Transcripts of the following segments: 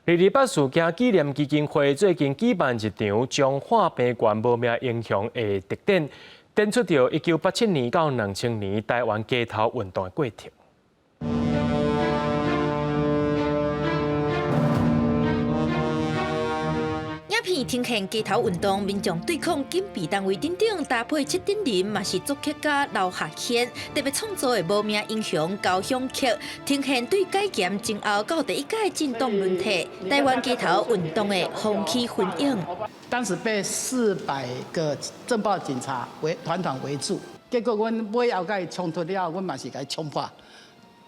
二二八事件紀念基金會最近舉辦一場彰化平原無名英雄的特展，展出著1987年到2000年台灣街頭運動的過程。影片呈現街頭運動，民眾對抗警備單位等等，搭配七等人嘛是作曲家劉夏軒特別創作的無名英雄交響曲，呈現對解嚴前後到第一屆政黨輪替，台灣街頭運動的風起雲湧。當時被400個鎮暴警察圍團團圍住，結果阮尾後共伊衝突了後，阮嘛是共伊衝破。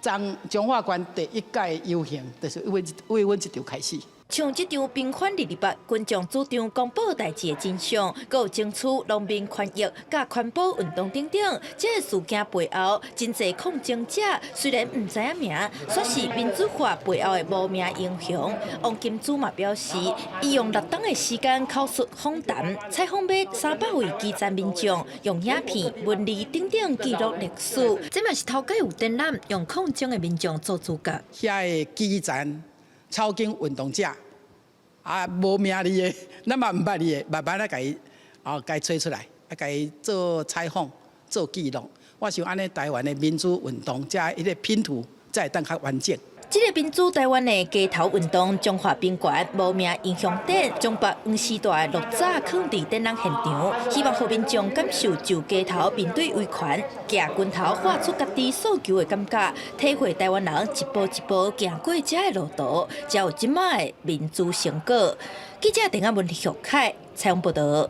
彰彰化縣第一屆遊行，就是為為阮這場開始。像這場平反二二八群眾主張公布代誌的真相，閣有爭取農民權益、佮環保運動等等，這个事件背後真濟抗爭者雖然毋知影名，卻是民主化背後的無名英雄。王金珠嘛表示，伊用6冬的時間口述訪談，採訪欲300位基層民眾，用影片、文字等等記錄歷史。這嘛是頭擺有展覽，用抗爭的民眾做主角。遐个基層草根運動者。啊，無名字的，咱嘛毋捌伊的，慢慢仔共伊哦，共伊揣出來，啊，共伊做採訪、做記錄。我想按呢，台灣的民主運動，才彼个拼圖才會當較完整。這个民主台灣的街頭運動，彰化平原無名英雄展，將白黃時代落早囥佇展覽現場，希望予民眾感受就街頭面對威權，舉拳頭喊出家己訴求的感覺，體會台灣人一步一步行過這个路途，才有這擺的民主成果。記者鄧亞文、許凱採訪報導。